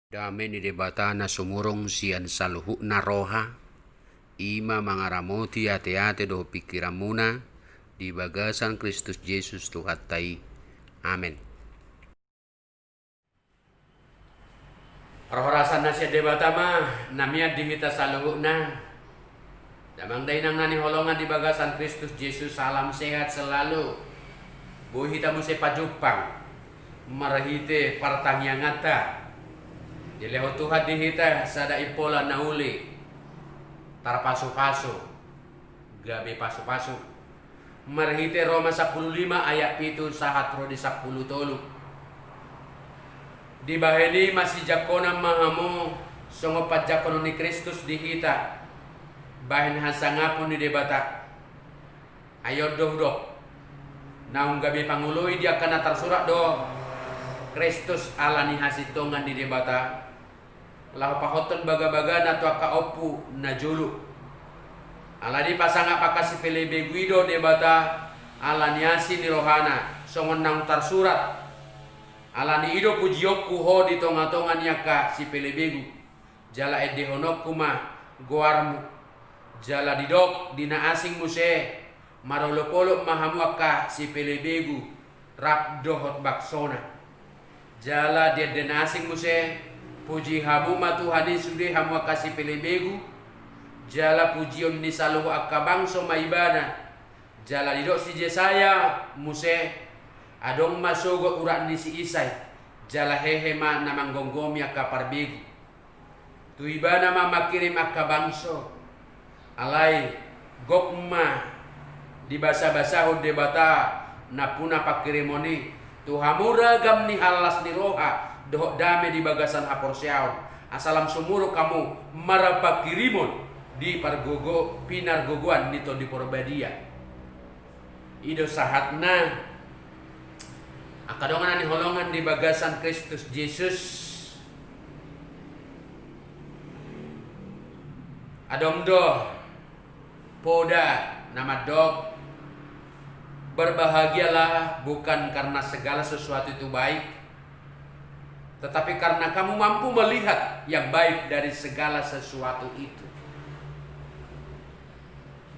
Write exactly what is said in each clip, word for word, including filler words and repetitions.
Dame ni Debata na sumurung sian saluhutna roha, i ma mangaramoti ateate dohot pingkiranmuna di bagasan Kristus Jesus Tuhanta i. Amen. Parhorasan na sian Debata ma na mian di hita saluhutna. Damang dainang na hinaholongan di bagasan Kristus Jesus, salam sehat selalu. Boi hita muse pajumpang marhite partangianganta. Dilehon Tuhan di hita sada impola na uli, tarpasupasu, gabe pasupasu. Marhite Roma sampulu lima ayat pitu sahat ro di sampulu tolu. Dibahen i masijangkonan ma hamu songon panjangkonon ni Kristus di hita, bahen hasangapon ni Debata. Ai on do hudok, naung gabe pangoloi di angka na tarsurat do Kristus ala ni hasintongan ni Debata, laho pahothon bagabagana tu angka ompu na jolo. Alani i pasangap angka sipelebegu i do Debata ala ni asi ni rohana, songon naung tarsurat: Ala ni i do pujionku ho di tongatonga ni angka sipelebegu, jala endehononku ma goarmu. Jala didok di na asing muse: Marolopolop ma hamu angka sipelebegu rap dohot bangsona. Jala di ende na asing muse: Puji hamu ma Tuhan i sude hamu angka sipelebegu, jala pujion ni saluhut angka bangso ma Ibana. Jala didok si Jesaya muse: Adong ma sogot urat ni si Isai, jala hehe ma na manggomgomi angka parbegu. Tu Ibana ma mangkirim angka bangso. Alai gok ma dibasabasahon Debata nampuna pangkirimon i, Tu hamu ragam ni hallas ni roha dohot dame di bagasan haporseaon, asa lam sumurung hamu marpanghirimon di pargogo-, pinargogoan ni Tondi Porbadia. I do sahatna, angka dongan na hinaholongan di bagasan Kristus Jesus. Adong do poda na mandok, "Berbahagialah bukan karena segala sesuatu itu baik, tetapi karena kamu mampu melihat yang baik dari segala sesuatu itu."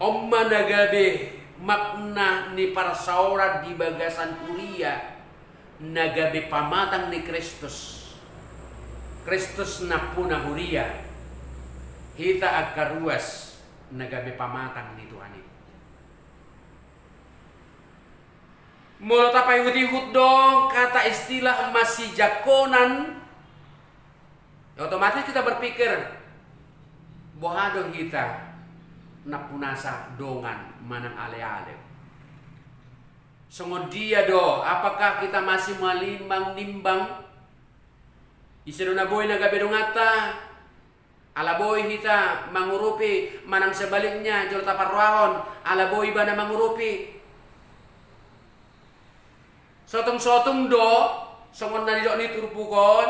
On ma na gabe makna ni parsaoran di bagasan huria na gabe pamatang ni Kristus. Kristus nampuna huria, hita angka ruas na gabe pamatang ni Tuhan i. Molo tapaihut-ihut do kata istilah masijangkonan, otomatis kita berpikir, boha do hita nampunasa dongan manang ale-ale? Songon dia do, apakah kita masih manimbang-nimbang? Ise do na boi na gabe donganta? Ala boi hita mangurupi, manang sebaliknya, jolo taparrohahon, ala boi ibana mangurupi. Sotung-sotung do, songon na nidok ni turpuk on,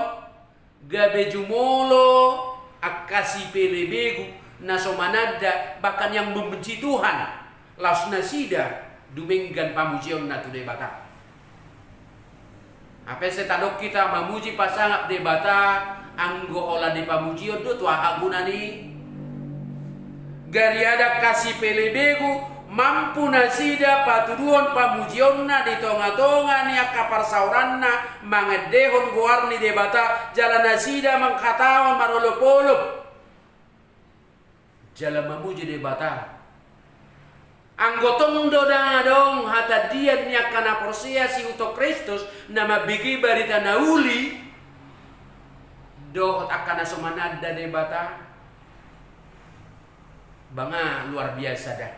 gabe jumolo angka sipelebegu na so mananda, bahkan yang membenci Tuhan, laos nasida dumenggan pamujionna tu Debata. Hape sai tadok hita mamuji pasangap Debata, anggo holan di pamujion do, tu aha gunana i? Gariada angka sipelebegu, mampu nasida patuduhon pamujionna di tonga-tonga ni angka parsaoranna, mangendehon goar ni Debata, jala nasida manghatahon marolop-olop jala mamuji Debata. Anggo tong do ndang adong hatandian ni angka na porsea siihuthon Kristus na mambege barita na uli dohot angka na so mananda Debata, banga luar biasa da.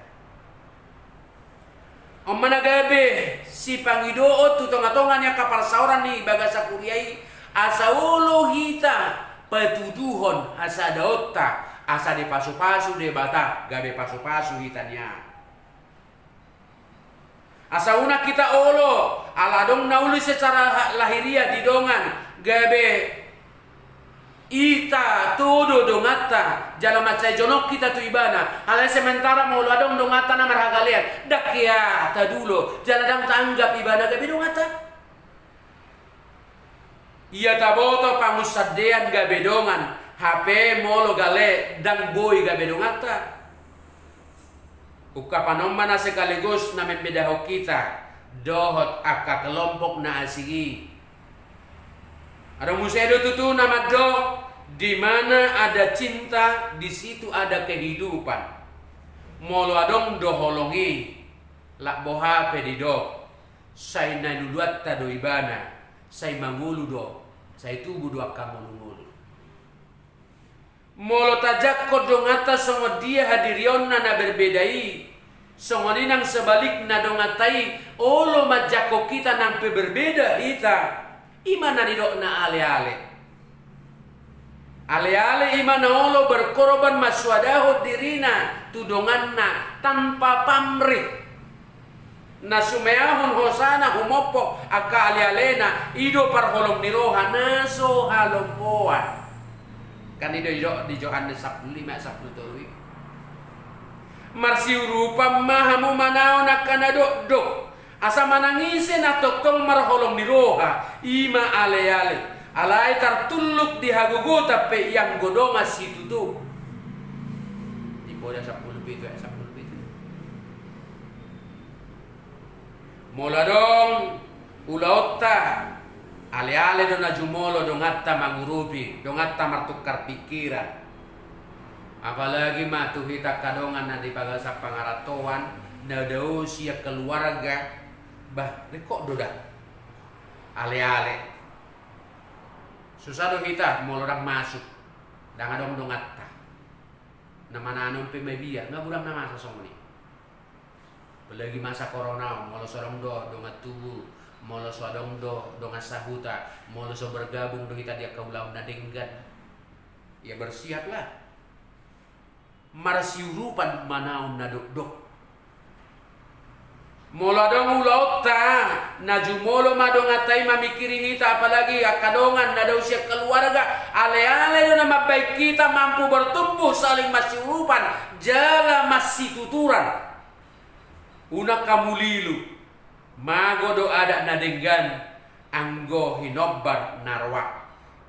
On ma na gabe sipangidoon tu tonga-tonga ni angka parsaoran ni bagasan huria i, asa olo hita patuduhon hasadaonta, asa dipasu-pasu Debata, gabe pasu-pasu hita nian. Asa unang hita olo, ala adong na uli secara ha-, lahiriah di dongan, gabe ita todo donganta, jala mansai jonok hita tu ibana. Alai sementara molo adong donganta na marhagalean, ndang hea tadulo, jala ndang taanggap ibana gabe donganta. Ia taboto pangunsandean gabe dongan, hape molo gale ndang boi gabe donganta. Ungkapan on ma na sekaligus na membedahon hita dohot angka kelompok na asing i. Adong muse do tutu na mandok, di mana ada cinta, di situ ada kehidupan. Molo adong do holong i, lak boha pe didok, sai na niluluanta do ibana, sai mangolu do, sai tubu do angka ngolu-ngolu. Molo tajangkon donganta songon dia hadirionna na berbeda i, songon i nang sebalikna donganta i, olo manjangkon hita nang pe berbeda hita, i ma na nidokna ale-ale. Ale-ale i ma na olo berkorban mansoadahon dirina tu donganna tanpa pamrih. Na sumeahon hosana humophop angka ale-alena, i do parholong ni roha na so halompoan. Kan i do didok di Johannes sampulu lima ayat sampulu tolu i. Marsiurupan ma hamu manaon angka na dokdok, asa manang ise na tongtong marholong ni roha, i ma ale-ale. Alai tartulluk di hagogotan pe ianggo dongan situtu. Di poda sampulu pitu ayat sampulu pitu. Molo adong ulaonta, ale-ale do na jumolo donganta mangurupi, donganta martukar pikiran. Apalagi ma tu hita angka dongan na di bagasan pangarantoan, na dao sian keluarga, bah, ringkot do da. Ale-ale. Susah do hita molo ndang masuk, ndang adong donganta. Na mananom pe mabiar, nga godang na masa songon i. Apalagi masa corona on, molo so adong do dongan tubu, Molo so adong do dongan sahuta, molo so bergabung do hita di angka ulaon na denggan, ya bersiaplah. Marsiurupan manaon na dokdok. Molo adong ulaonta, na jumolo ma donganta i mamingkiri hita, apalagi angka dongan na dao sian keluarga, aleale do na mambahen hita mampu bertumbuh saling marsiurupan jala marsituturan. Unang hamu lilu. Mago do adat na denggan, anggo hinombar na roa.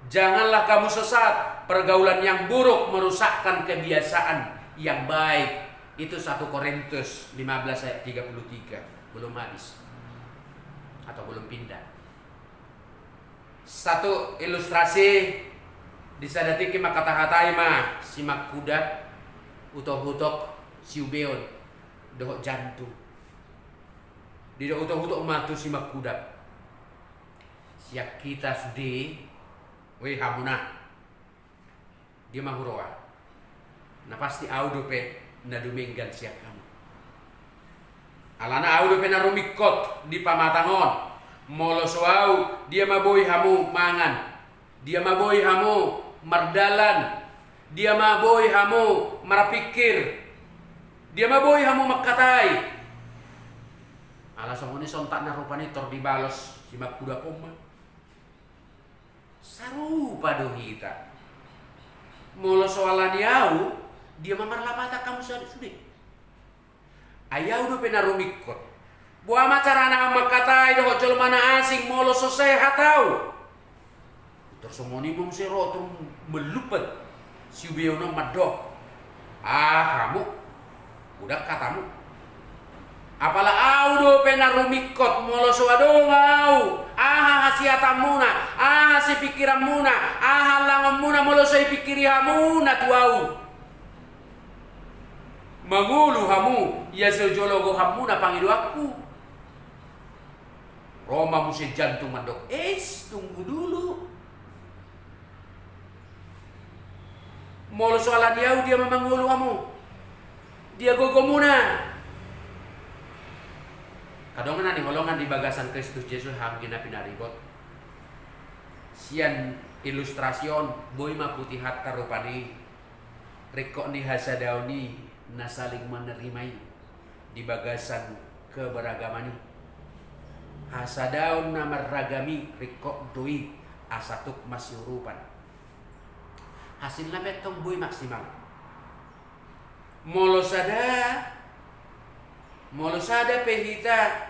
Janganlah kamu sesat, pergaulan yang buruk merusakkan kebiasaan yang baik. Itu satu Korintus lima belas ayat tiga puluh tiga. Belum habis. Atau belum pindah. Satu ilustrasi, di sada tingki mangkatahatai ma si Mangkuda, utok-utok, siubeon, dohot jantung. Didok utok-utok ma tu si Mangkuda. Sian hita sude, woi hamuna. Dia ma huroha. Na pasti au dope na dumenggan sian hamu. Alana au dope na rumingkot di pamatang on. Molo so au, dia ma boi hamu mangan. Dia ma boi hamu mardalan. Dia ma boi hamu marpingkir. Dia ma boi hamu mangkatai. Ala songon i sontak na rupani tor dibalos si Mangkuda on ma. Sarupa do hita. Molo so ala ni au, dia ma marlapatan hamu sude. Ai au dope na rumingkot. Boha ma carana hamu mangkatai dohot jolma na asing molo so sehat au? Tor songon i ma muse ro tor mallumpat. Siubeon on mandok. Aha hamu? Godang hatamu. Apala au dope na rumingkot molo so adong au. Aha hasiatanmuna, aha sipingkiranmuna, aha langonmuna molo so ipingkiri hamuna tu au. Mangolu hamu, ia so jolo gohanmuna pangidoanku. Ro ma muse jantung mandok, "Eits, tunggu dulu. Molo so ala ni au dia ma mangolu hamu. Dia gogomuna." Angka dongan na hinaholongan di bagasan Kristus Jesus, anggi na pinaribot. Sian ilustrasi on, boi ma putihanta rupani. Ringkot ni hasadaon i na saling menerima i di bagasan keberagaman i. Hasadaon na marragam i ringkot do i asa tuk marsiurupan. Hasilna pe antong boi maksimal. Molo sada, molo sada pe hita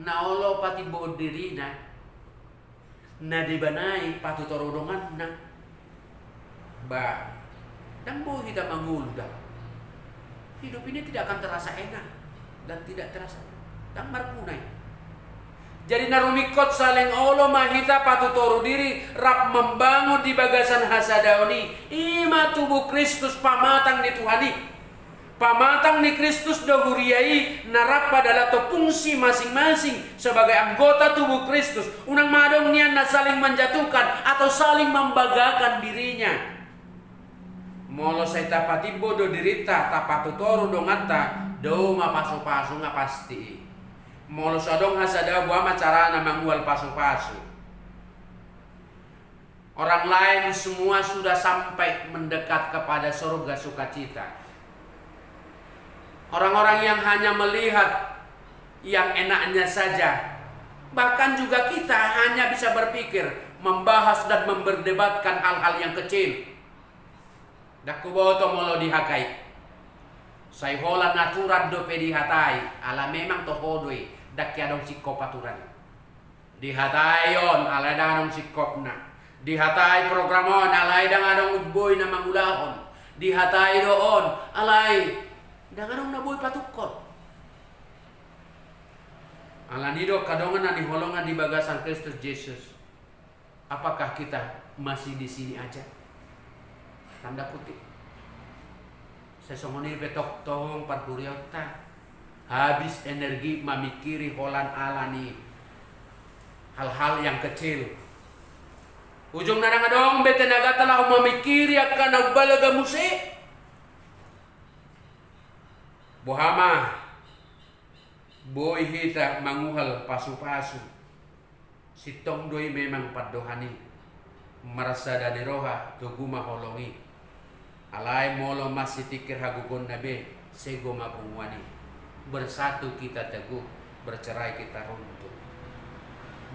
na olo patimbohon dirina, na deba nai patutoru donganna. Ba, ndang boi hita mangolu da. Hidup ini tidak akan terasa enak dan tidak terasa, ndang marguna i. Jadi na rumingkot saling olo ma hita patutoru diri rap membangun di bagasan hasadaon i. I ma tubuh Kristus pamatang ni Tuhan i. Pamatang ni Kristus do huria i na rap padalanhon fungsi masing-masing sebagai anggota tubuh Kristus. Unang ma adong nian na saling menjatuhkan atau saling membanggakan dirinya. Molo sai tapatimbo do dirinta, tapatutoru donganta, dao ma pasupasu, nga pasti i. Molo so adong hasadaon, boha ma carana manguhal pasupasu? Orang lain semua sudah sampai mendekat kepada surga sukacita. Orang-orang yang hanya melihat yang enaknya saja. Bahkan juga kita hanya bisa berpikir, membahas dan memperdebatkan hal-hal yang kecil. Ndang huboto molo di H K I. Sai holan aturan dope dihatai, ala memang toho do i, ndang adong singkop aturan. Dihatai on, alai ndang adong singkopna. Dihatai program on, alai ndang adong boi na mangulahon. Dihatai do on, alai ndang adong na boi patungkol. Alani do angka dongan na hinaholongan di bagasan Kristus Jesus. Apakah kita masih di sini aja? Tanda kutip. Sai songon i pe tongtong parhuriaonta. Habis energi mamingkiri holan ala ni hal-hal yang kecil. Ujungna ndang adong be tenaganta laho mamingkiri angka na umbalga muse. Boha ma boi hita manguhal pasupasu. Sintong do i memang pandohan i. Marsada ni roha, togu ma holong i. Alai molo masitingkir hagogonna be, sego ma punguan i. Bersatu kita teguh, bercerai kita runtuh.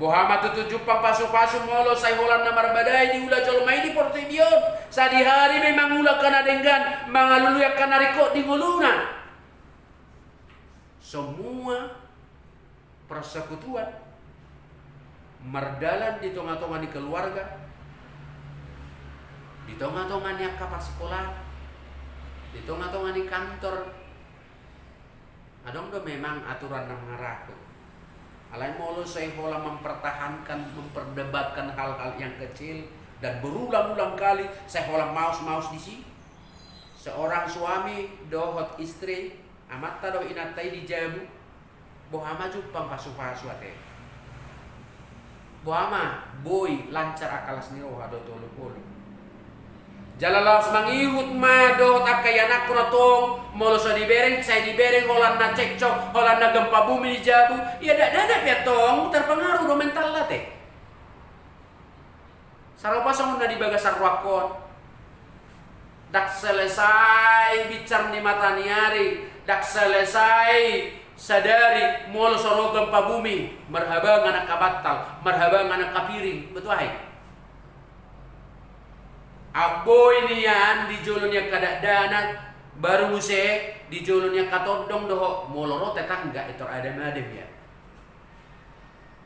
Boha ma tutu jumpang pasupasu molo sai holan na marbadai diula jolma i di portibi on, sadihari be mangula angka na denggan, mangalului angka na ringkot di ngoluna. Semua persekutuan mardalan di tongatonga ni keluarga, di tongatonga ni angka parsikolaan, di tongatonga ni kantor, adong do memang aturan na mangarahon. Alai molo sai holan mempertahankan, memperdebatkan hal-hal yang kecil dan berulang-ulang kali, sai holan maos-maos disi. Seorang suami dohot istri, amanta dohot inanta i di jabu, boha ma jumpang pasupasu ate. Boha ma boi lancar angka las ni roha dohot olopolop. Jala laos mangihut ma dohot angka ianakhon antong, molo so dibereng, sai dibereng holan na cekcok, holan na gempa bumi di jabu, ia dakdanak pe antong terpengaruh do mentalna ate. Sarupa songon na di bagasan rohangkon. Ndang selesai binsar ni mataniari, ndang selesai sadari molo so ro gempa bumi, marhabangan angka bantal, marhabangan angka piring, betul ahe. Aut boi nian di jolo ni angka dakdanak, baru muse di jolo ni angka tondong dohot molo ro tetangga, etor adem-adem ia.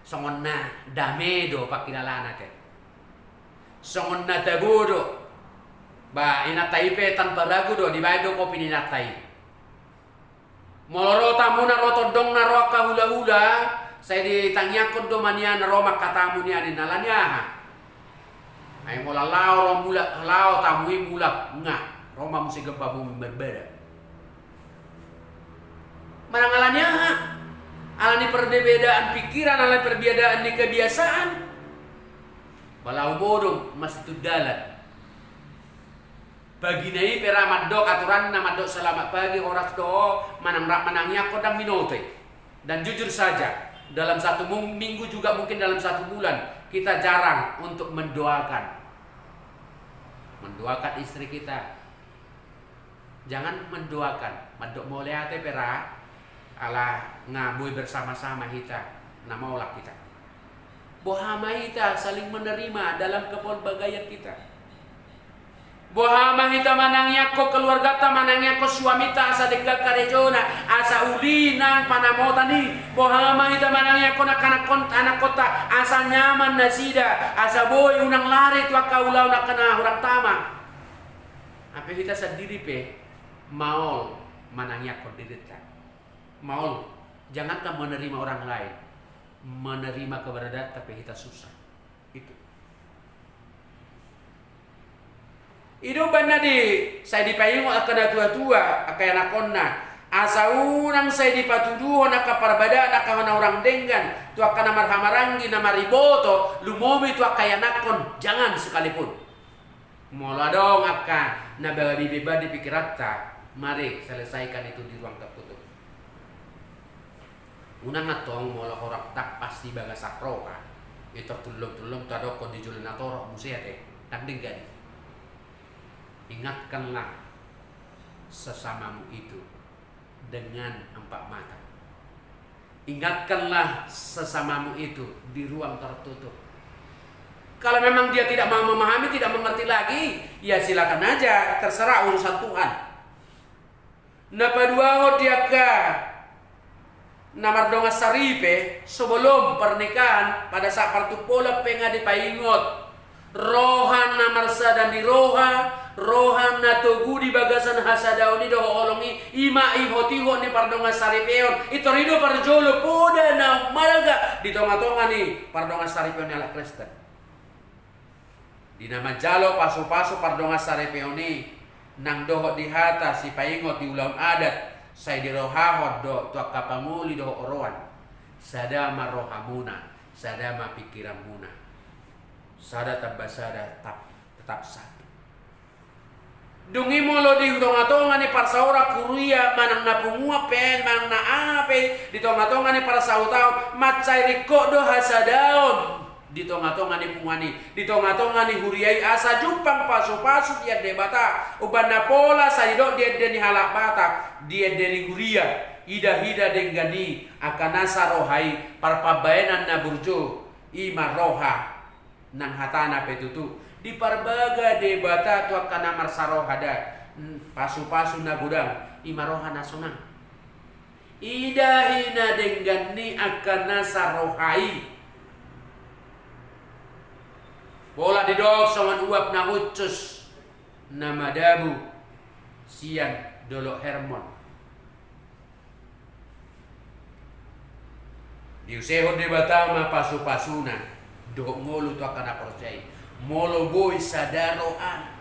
Songon na dame do pangkilalana ate. Songon na tabo do. Ba, inanta i pe tanpa ragu do, dibaen do kopi ni inanta i. Molo ro tamuna, ro tondongna, ro angka hulahula, sai ditangiangkon do ma nian, ro ma angka tamu nian, ninna, alani aha? Ai molo lao ro mulak, lao tamu i mulak, nga ro ma muse gempa bumi marbada. Manang alani aha? Alani perbedaan pikiran, alani perbedaan ni kebiasaan. Ba lao modom masitun dalan. Pagina i pe ra mandok aturanna, mandok selamat pagi, horas do ho, manang rap manangiangkon, ndang binoto i. Dan jujur saja, dalam satu mung-, minggu juga mungkin dalam satu bulan, kita jarang untuk mendoakan. Mendoakan istri kita. Jangan mendoakan, mandok mauliate pe ra, ala nga boi bersama-sama hita, na maol hita. Boha ma hita saling menerima dalam kepelbagaian kita. Boha ma hita manangiangkon keluargata, manangiangkon suamita asa denggan karejona, asa uli nang panamotan i. Boha ma hita manangiangkon angka anakhon-, anakhonta asa nyaman nasida, asa boi unang lari tu angka ulaon angka na hurang tama. Hape hita sandiri pe maol manangiangkon dirinta. Maol, jangankan menerima orang lain, menerima keberadaanta pe hita susah. Itu. I do umbahen na di, sai dipaingot angka natuatua, angka ianakhonna, asa unang sai dipatuduhon angka parbadaan angka na hurang denggan tu angka na marhahamaranggi, na mariboto, lumobi tu angka ianakhon, jangan sekalipun. Molo adong angka na babi beban di pikiranta, mari selesaikan itu di ruang tertutup. Unang antong molo horong tangkas di bagasan roha, i tor tullom-tullom tadokkon di jolo na torop muse ate, ndang denggan i. Ingatkanlah sesamamu itu dengan empat mata. Ingatkanlah sesamamu itu di ruang tertutup. Kalau memang dia tidak mau memahami, tidak mengerti lagi, ya silakan aja, terserah urusan Tuhan. Na paduahon di angka na mardongan saripe, sebelum pernikahan, pada saat partumpolan pe nga dipaingot roha na marsada ni roha, roha na togu di bagasan hasadaon i dohot holong i, i ma ihot-ihot ni pardongan saripeon, i tor i do parjolo poda na marga di tongatonga ni pardongan saripeon ni halak Kristen. Di na manjalo pasupasu pardongan saripeon i, nang dohot di hata sipaingot di ulaon adat, sai dirohahon do tu angka pangoli dohot oroan. Sada ma rohamuna, sada ma pingkiranmuna. Sada tamba sada tap-, tetap satu. Dung i molo di tongatonga ni parsaoran, huria manang na punguan pe, manang na aha pe, di tongatonga ni parsautaon, mansai ringkot do hasadaon. di tonga-tonga ni punguan i, di tonga-tonga ni huria i, asa jumpang pasu-pasu sian Debata, umbahen na pola sai didok di ende ni halak Batak, di ende ni huria. Ida-ida denggan i angka nasa roha i, parpambahenan na burju, i ma roha nang hatana pe tutu. Diparbaga Debata tu angka na marsaroha da, pasu-pasu na godang, i ma roha na sonang. Ida-ida denggan ni angka nasa roha i. Pola didok songon uap na hushus na madabu sian Dolok Hermon. Diusehon Debata ma pasu-pasuna dohot ngolu tu angka na porsea i, molo boi sada rohana.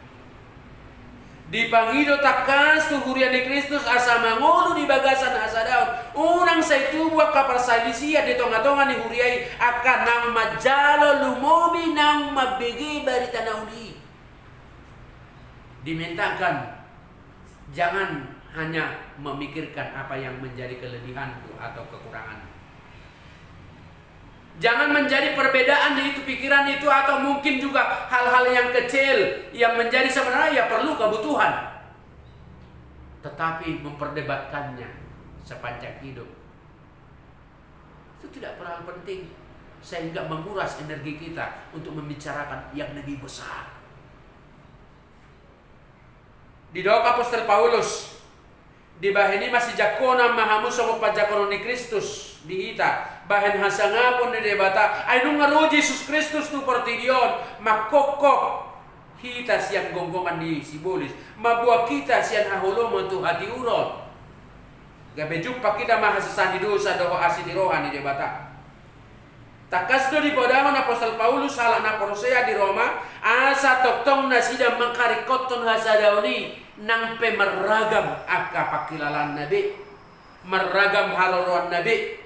Dipangido tangkas tu huria ni Kristus asa mangolu di bagasan hasadaon, unang sai tubu angka parsalisian di tonga-tonga ni huria i, angka naung manjalo lumobi naung mambege barita na uli i. Dimintakan, jangan hanya memikirkan apa yang menjadi kelebihanku atau kekuranganku. Jangan menjadi perbedaan di itu pikiran itu atau mungkin juga hal-hal yang kecil yang menjadi sebenarnya ya perlu kebutuhan. Tetapi memperdebatkannya sepanjang hidup itu tidak terlalu penting sehingga menguras energi kita untuk membicarakan yang lebih besar. Didok apostel Paulus, dibahen i masijangkonan ma hamu songon panjangkonon ni Kristus di hita, bahen hasangapon ni Debata, ai nunga ro Jesus Kristus tu portibi on, mangkophop hita sian gonggongan ni sibolis, mamboan hita sian haholomon tu hatiuron. Gabe jumpang hita ma hasesaan ni dosa dohot asi ni roha ni Debata. Tangkas do dipodahon apostel Paulus halak na porsea di Roma, asa tongtong nasida mangkaringkothon hasadaon i, nang pe marragam angka pangkilalaanna be, marragam haroroanna be.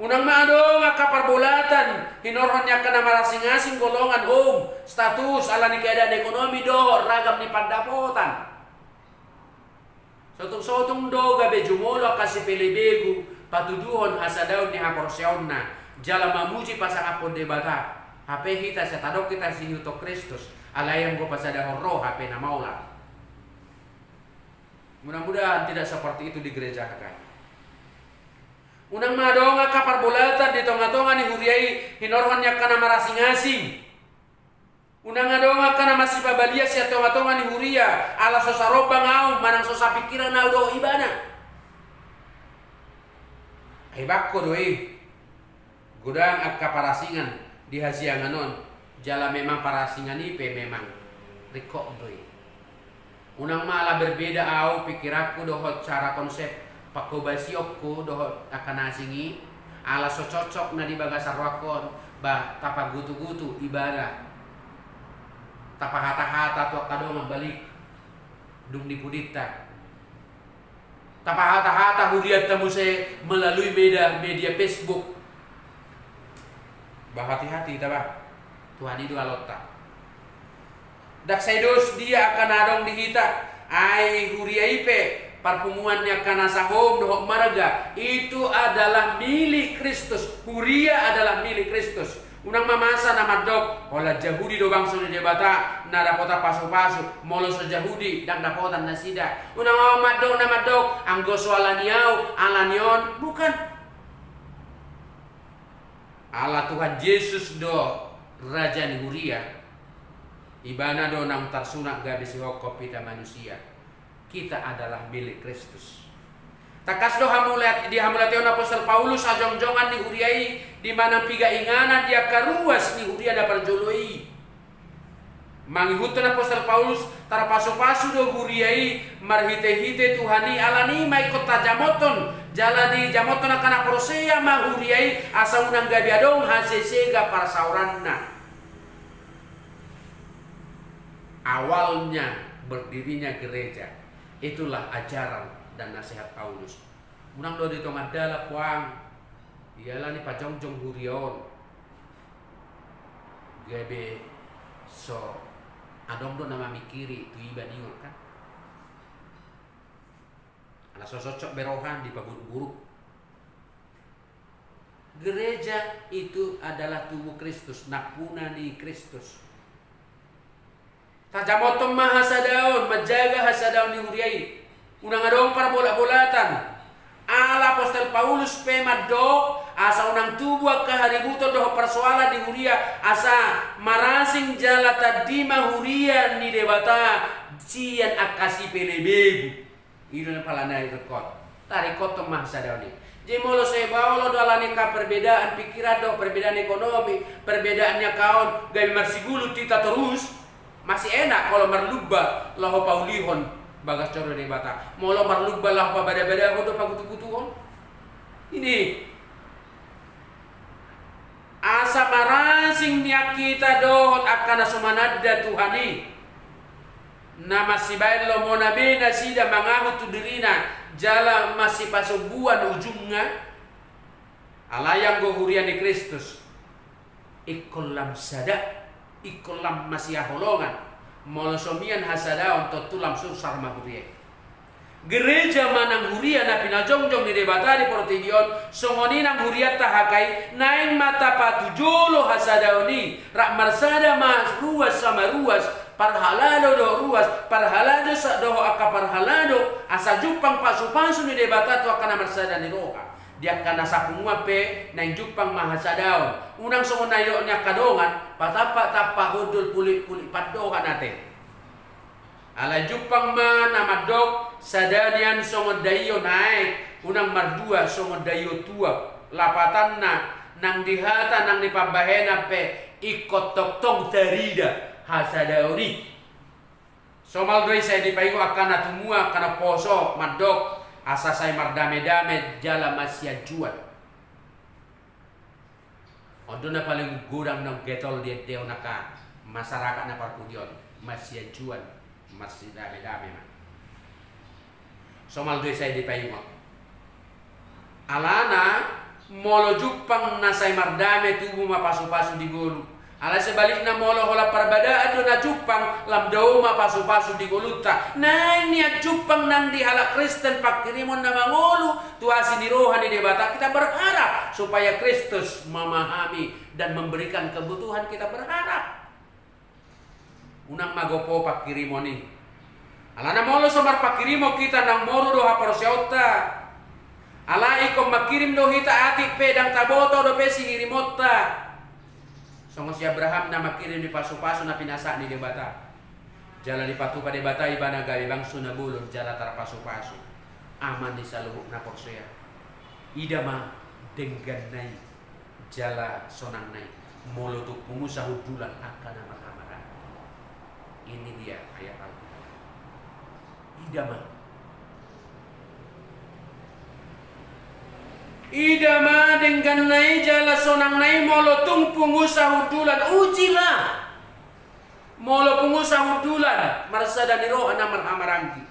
Unang ma adong angka parbolatan hinorhon ni angka na marasing-asing golongan, hom, status, ala ni keadaan ekonomi dohot ragam ni pandapotan. Sotung-sotung do gabe jumolo angka sipelebegu patuduhon hasadaon ni haporseaonna jala mamuji pasangaphon Debata. Hape hita sai tadok hita sihiuthon Kristus, alai anggo pasadahon roha pe na maola. Mudah-mudahan tidak seperti itu di gereja H K I. Unang ma adong angka parbolatan di tonga-tonga ni huria i hinorhon ni angka na marasing-asing. Unang adong angka na masipabalian sian tonga-tonga ni huria ala so sarombang ahu manang so sapingkiran ahu dohot ibana. Ai bangko do i. Godang angka parasingan di hasiangan on, jala memang parasingan i pe memang ringkot do i. Unang ma ala berbeda ahu pingkiranku dohot cara konsep pangkobasionku dohot angka na asing i, ala so cocok na di bagasan rohangku on, ba tapagutu-gutu ibana, tapahata-hata tu angka dongan balik dung di pudinta. Tapahata-hata hurianta muse melalui media, media Facebook. Ba hati-hati hita ba. Tuhan i do alonta. Ndang sai dos dia angka na adong di hita. Ai huria i pe parpunguan ni angka na sahom dohot marga. Itu adalah milik Kristus. Huria adalah milik Kristus. Unang ma masa na mandok, holan Jahudi do bangso ni Debata, na dapotan pasu-pasu, molo so Jahudi, ndang dapotan nasida. Unang ma mandok, na mandok, anggo so ala ni ahu, ala ni on, bukan. Ala Tuhan Jesus do Raja ni huria, ibana do naung tarsunat gabe sihophop hita manusia. Kita adalah milik Kristus. Tangkas do hamuliat, di hamuliateon apostel Paulus hajongjongan ni huria i, di manang piga inganan di angka ruas ni huria na parjolo i. Mangihuthon apostel Paulus, tarpasu-pasu do huria i marhite-hite Tuhan i, ala ni i ma ingkon tajamothon, jala dijamothon angka na porsea ma huria i, asa unang gabe adong hasesegan parsaoranna. Awalnya berdirinya gereja, itulah ajaran dan nasihat Paulus. Unang do di tonga dalan puang, iala ni pajongjong huria on, gabe so adong do na mamingkiri tu iba ningon kan. Ala so cocok be roha dipaburuk-buruk. Gereja itu adalah tubuh Kristus, nampuna ni Kristus. Tajamothon ma hasadaon, manjaga hasadaon ni huria i. Unang adong parbolatbolatan. Ala apostel Paulus pe mandok, asa unang tubu angka haributon dohot parsoalan di huria, asa marasing jala tadima huria ni Debata sian angka sipelebegu. I do na pala na ringkot. Taringkothon ma hasadaon i. Jadi molo sai ba olo do alani angka perbedaan pikiran do, perbedaan ekonomi, perbedaan ni angka on, gabe marsigulu hita torus, masih enak molo marlumba laho paulihon bagas joro ni Debata. Molo marlumba laho pabadabadahon do, pagutugutuhon. Ini asa marasing nian hita dohot angka na so mananda Tuhan i. Na masibaen lomona be nasida mangahu tu dirina jala masipasombuan ujungna. Alai anggo huria ni Kristus, ingkon lam sada, ingkon lam masihaholongan. Molo so mian hasadaon, tontu lam sursar ma huria i. Gereja ma nang huria na pinajongjong ni Debata di portibi on, songon i nang hurianta H K I, naeng ma tapatujolo hasadaon i, rap marsada ma ruas sama ruas, parhalado dohot ruas, parhalado sa-, dohot angka parhalado, asa jumpang pasupasu ni Debata tu angka na marsada ni roha. Di angka na sapunguan pe naeng jumpang ma hasadaon, unang songon na nidok ni angka dongan, patampa-tampa hundul pulik-pulik pandohan ate. Alai jumpang ma na mandok, sada nian songon daion aek, unang mardua songon daion tuak. Lapatanna, nang di hata nang di pambahenan pe ingkon tongtong tarida hasadaon i. Somal do i sai dipaingot angka na tumua, angka na poso, mandok, asa sai mardamedame jala masianjuan. On do na paling godang naung getol di ende on angka masyarakat na parpudi on, masianjuan, marsidamedame ma. Somal do i sai dipaingot. Alana, molo jumpang na sai mardame, tubu ma pasupasu di ngolu. Alai sebalikna, molo holan parbadaan do na jumpang, lam dao ma pasupasu di ngolunta. Naeng nian jumpang nang di halak Kristen pangkirimon na mangolu tu asi ni roha ni Debata, kita berharap supaya Kristus memahami dan memberikan kebutuhan, kita berharap. Unang magopo pangkirimon i. Alana molo so marpangkirimon hita, naung moru do haporseaonta. Alai ingkon mangkirim do hita atik pe ndang taboto dope singirimonta. Songon si Abraham na mangkirim di pasupasu na pinasahat ni Debata. Jala dipatupa Debata ibana gabe bangso na bolon jala tarpasupasu. Ama ni saluhut na porsea. Ida ma dengganna i jala sonangna i, molo tung pungu sahundulan angka na marhamaranggi. Ini dia ayat Alkitab. Ida ma. Ida ma dengganna i jala sonangna i, molo tung pungu sahundulan, ujilah. Molo pungu sahundulan marsada ni roha na marhamaranggi.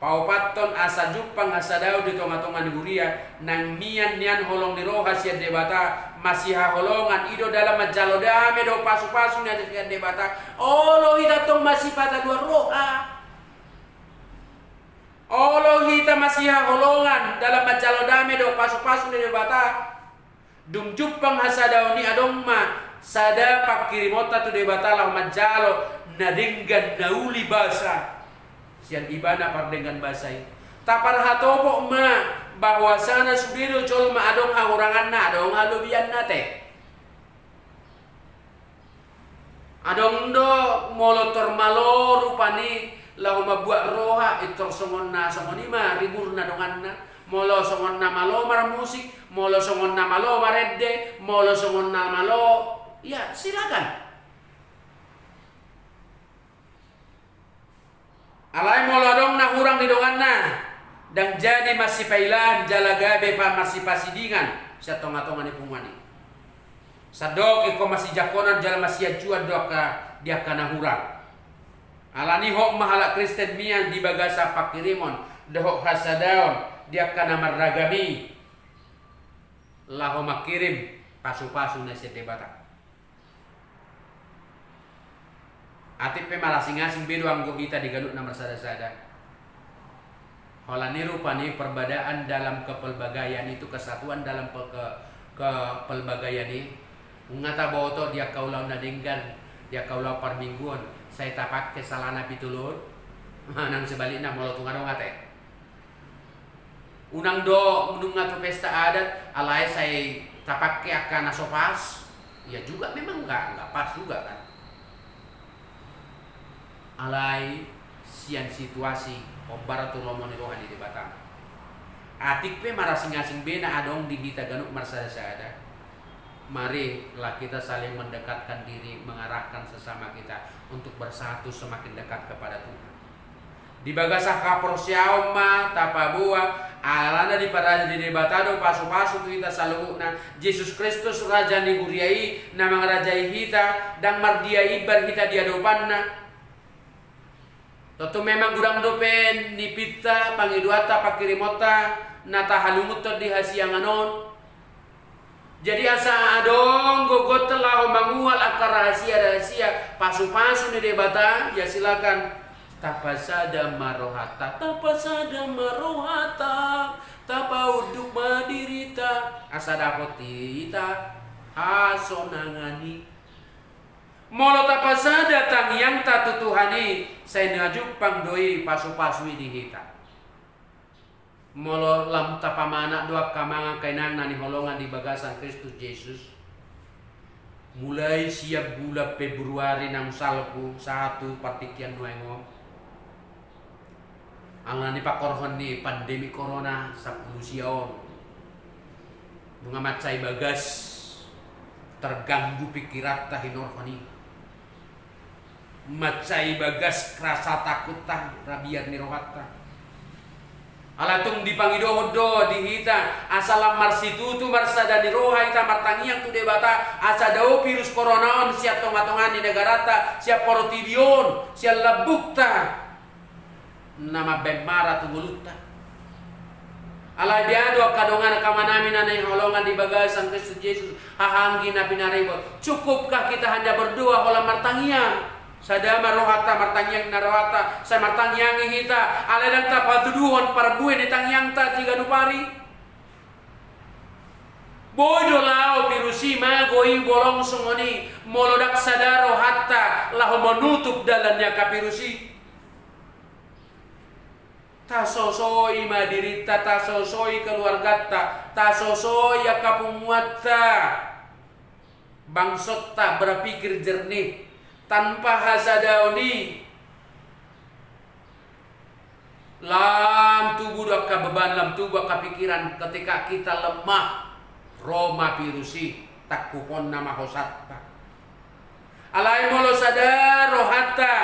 Paopathon, asa jumpang hasadaon di tongatonga ni huria, naeng mian nian holong ni roha sian Debata, masihaholongan, i do dalan manjalo dame dohot pasupasu na sian Debata. Olo hita tong masipataluan roha. Olo hita masihaholongan dalan manjalo dame dohot pasupasu ni Debata. Dung jumpang hasadaon i, adong ma sada pangkirimonta tu Debata laho manjalo na denggan na uli basa sian Ibana pardenggan basa i. Taparhatopot ma bahwasana sude do jolma adong hahuranganna, adong halobianna te. Adong do molo tor malo rupani laho mambuat roha, i tor songon na songon i ma riburna donganna. Molo songon na malo marmusik, molo songon na malo marende, molo songon na malo, ya, silakan. Alai molo adong na hurang di donganna, ndang jadi marsipailaan jala gabe pa marsipasidingan sian tongatonga ni punguan i. Sandok ingkon marsijangkonan jala marsianjuan do angka di angka na hurang. Alani hot ma halak Kristen mian di bagasan pangkirimon dohot hasadaon di angka na marragam i, laho mangkirim pasupasu na sian Debata. Atik pe marasingasing be do anggo hita di ganup na marsadasada. Alani rupani perbedaan dalam kepelbagaian itu, kesatuan dalam pe-, ke-, kepelbagaian i. Nunga taboto di angka ulaon na denggan, di angka ulaon parmingguon, sai tapake salana pitu lot. Nang sebalikna molo tung adong ate. Unang do nunga tu pesta adat, alai sai tapake angka na so pas. Ya juga memang nggak, nggak pas juga kan. Alai sian situasi hombar tu lomo ni roha ni Debata. Atik pe marasing-asing be na adong di hita ganup marsada-sada. Marilah kita saling mendekatkan diri, mengarahkan sesama kita untuk bersatu semakin dekat kepada Tuhan. Di bagasan haporseaon ma tapaboa, alana diparade Debata do pasu-pasu tu hita saluhutna. Jesus Kristus Raja ni huria i, na mangarajai hita, ndang mardia imbar hita di adopanna. Tontu memang godang dope nipinta, pangidoanta, pangkirimonta na tahalungunhon di hasiangan on. Jadi asa adong gogonta laho mangual angka rahasia-rahasia pasu-pasu ni Debata, ya silakan. Tapasada ma rohanta, tapasada ma rohanta, tapaunduk ma dirita, asa dapot hita hasonangan i. Molo tapasada tangiangta tu Tuhan i, sai na jumpang do i pasu-pasu i di hita. Molo lam tapamanat do angka amang, angka inang na hinaholongan di bagasan Kristus Jesus, mulai sian bulan Februari naung salpu sahat tu partingkian nuaeng on, alani pangkorhon ni pandemi korona sampulu sia on, nunga mansai bagas terganggu pingkiranta hinorhon i. Mansai bagas rasa takuta, rabiar ni rohanta. Alai tung dipangidohon do di hita asa lam marsitutu marsada ni roha hita martangiang tu Debata, asa dao virus korona on sian tonga-tonga ni negaranta, sian portibi on, sian lambungta, na mambaen mara tu ngolunta. Alai dia do angka dongan, angka amanami na hinaholongan di bagasan Kristus Jesus, haha anggi na pinaribot. Cukupkah kita hanya berdoa holan martangiang? Sada ma rohanta, martangiang ma rohanta, sai martangiang hita, alai ndang tapatuduhon parbue ni tangiangta di ganup ari. Boi do laho virus i, mago i, bolong songon i, molo ndang sada rohanta laho manutup dalan ni angka virus i. Tasosoi ma dirinta, tasosoi keluarganta, tasosoi angka punguanta, bangsonta berpikir jernih, tanpa hasadaon i. Lam tubu do angka beban, lam tubu angka pikiran, ketika kita lemah, ro ma virus i, tangkuponna ma hosanta. Alai molo sada rohanta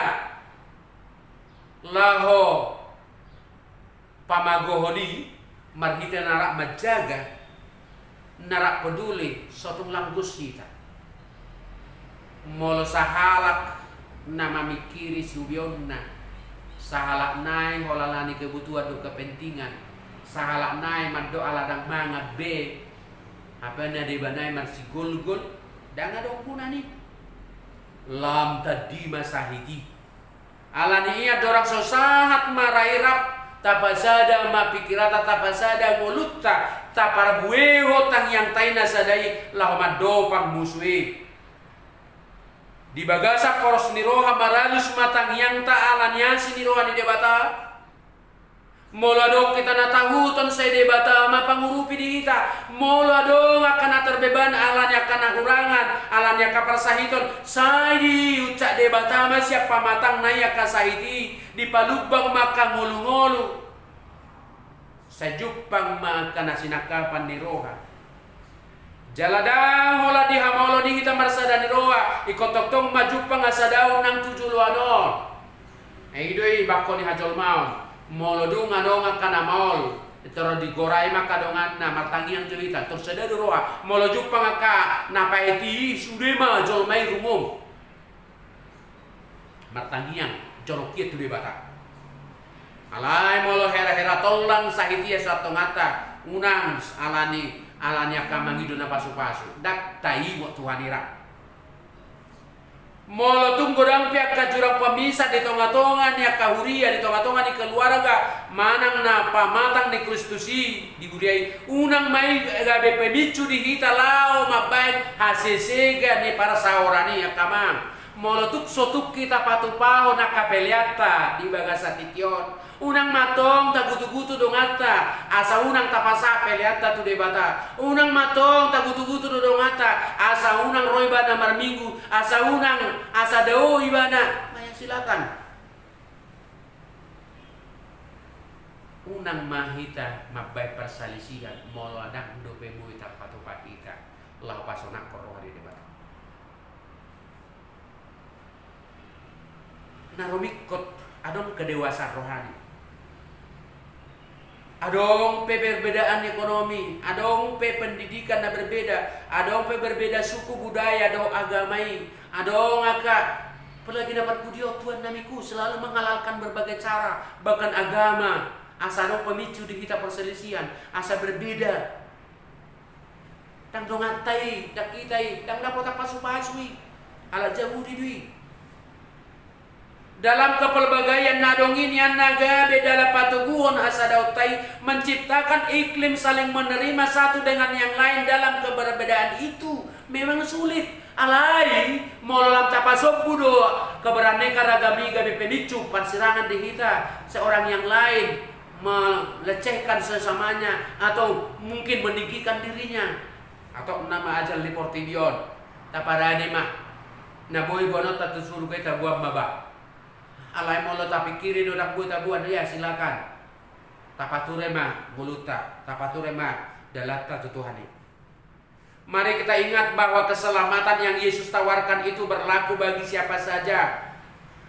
laho pamagohon i, marhite na rap manjaga, na rap peduli, so tung langgus hita. Molo sahalak na mamingkiri siubeonna, sahalak nai holan alani kebutuhan do kepentingan, sahalak nai mandok ala ndang mangan be, apa na deba nai marsigolgol, ndang adong gunana i. Lam tandi ma sahit i. Alani i andorang so sahat ma rairap, tapasada ma pingkiranta, tapasada ngolunta, taparbuehon tangiangta i na sada i laho mandopang musu i. Di bagasan poros ni roha maralus ma tangiangta alani asi ni roha ni Debata. Molo adong hita na tahuton, sai Debata ma pangurupi di hita. Molo adong angka na terbeban alani angka na hurangan, alani angka parsahiton, sai diuncak Debata ma sian pamatangna i angka sahit i, dipalumbang ma angka ngolungolu. Sai jumpang ma angka na sinangkapan ni roha. Jala ndang holan di hamaolon i hita marsada ni roha, ingkon tongtong ma jumpang hasadaon nang tu joloan on. I do i bangko ni hajolmaon. Molo dung adong angka na maol, torus digorai ma angka donganna, martangiang jo hita, tor sada do roha. Molo jumpang angka na paet i, sude ma jolma i rumum. Martangiang, jonok ia tu Debata. Alai molo hera-hera tollang sahit ia sahat tonganta, unang alani, alani angka mangido na pasu-pasu, ndang taingot Tuhan i ra. Molo tung godang pe angka jurang pamisah di tonga-tonga ni angka huria, di tonga-tonga ni keluarga manang na pamatang ni Kristus i di huria i, unang ma i gabe pemicu di hita laho mambahen hasesegan ni parsaoran i, angka amang. Molo tung so tung hita patupahon angka peleanta di bagasan tingki on, unang ma tong tagutu-gutu donganta asa unang tapasahat peleanta tu Debata. Unang ma tong tagutu-gutu do donganta asa unang ro ibana marminggu, asa unang, asa dao ibana. Maya silakan. Unang ma hita mambahen parsalisihan molo ndang dope boi tarpatupa hita laho pasonanghon roha ni Debata. Na rumingkot, adong kedewasaan rohani. Adong pe perbedaan ekonomi, adong pe pendidikan na berbeda, adong pe berbeda suku, budaya dohot agama i, adong angka, apalagi na parpudi on, Tuhan nami, ku selalu menghalalkan berbagai cara, bahkan agama, asa adong pemicu di hita perselisihan, asa berbeda. Ndang donganta i, ndang hita i, ndang dapot pasu-pasu i. Halak Jahudi do i. Dalam kepelbagaian na adong i, nian na gabe dalan patoguhon hasadaonta i, menciptakan iklim saling menerima satu dengan yang lain dalam keberbedaan itu memang sulit. Alai molo lam tapasombu do keberaneka ragam i gabe pemicu parsirangan di hita seorang yang lain, melecehkan sesamanya, atau mungkin meninggikan dirinya. Atau nama ajal di portibi on, taparade ma, na boi boanonta tu surgo i taboan ma ba. Alai molo tapingkiri do ndang boi taboan, ya silakan. Tapature ma ngolunta, tapature ma dalanta tu Tuhan i. Mari kita ingat bahwa keselamatan yang Yesus tawarkan itu berlaku bagi siapa saja.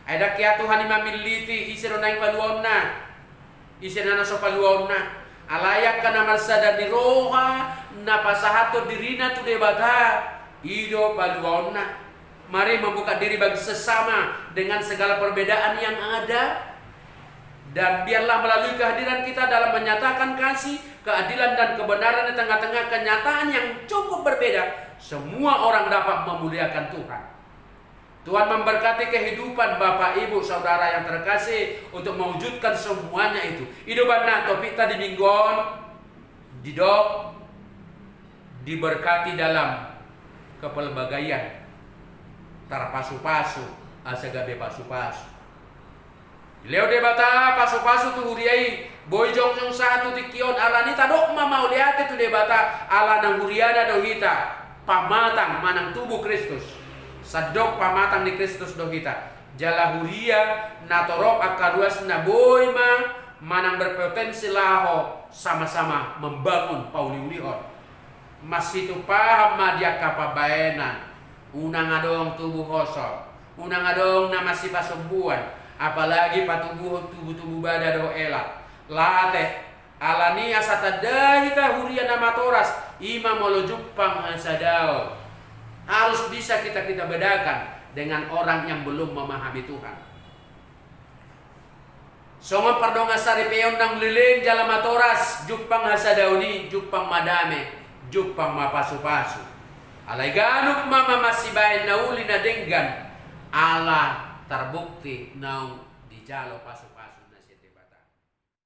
Ai ndang hea Tuhan i mamilliti ise do naeng paluaonna, ise do na so paluaonna. Alai angka na marsada ni roha na pasahathon dirina tu Debata, i do paluaonna. Mari membuka diri bagi sesama dengan segala perbedaan yang ada. Dan biarlah melalui kehadiran kita dalam menyatakan kasih, keadilan, dan kebenaran di tengah-tengah kenyataan yang cukup berbeda, semua orang dapat memuliakan Tuhan. Tuhan memberkati kehidupan Bapak, Ibu, Saudara yang terkasih untuk mewujudkan semuanya itu. I do umbahen na topikta di minggu on, didok diberkati dalam kepelbagaian, tarpasu-pasu asa gabe pasu-pasu. Dilehon Debata pasu-pasu tu huria i, boi jongjong sahat tu tingki on. Alani tadok ma mauliate tu Debata, ala na huriana do hita, pamatang manang tubuh Kristus. Sandok pamatang ni Kristus do hita. Jala huria na torop angka ruasna boi ma manang berpotensi laho sama-sama membangun, pauliulihon. Masitupahan ma di angka pambahenan, unang adong tubu hosom, unang adong na masipasombuan, apalagi patubuhon tubu-tubu bada dohot elak. Lateh, alani asa tanda hita huria na matoras, i ma molo jumpang hasadaon. Harus bisa kita, kita bedakan dengan orang yang belum memahami Tuhan. Songon pardongan saripeon, naung leleng jala matoras, jumpang hasadaon i, jumpang ma dame, jumpang ma pasu-pasu. Alai ganup ma, ma masibahen na uli na denggan, ala tarbukti naung dijalo pasu-pasu.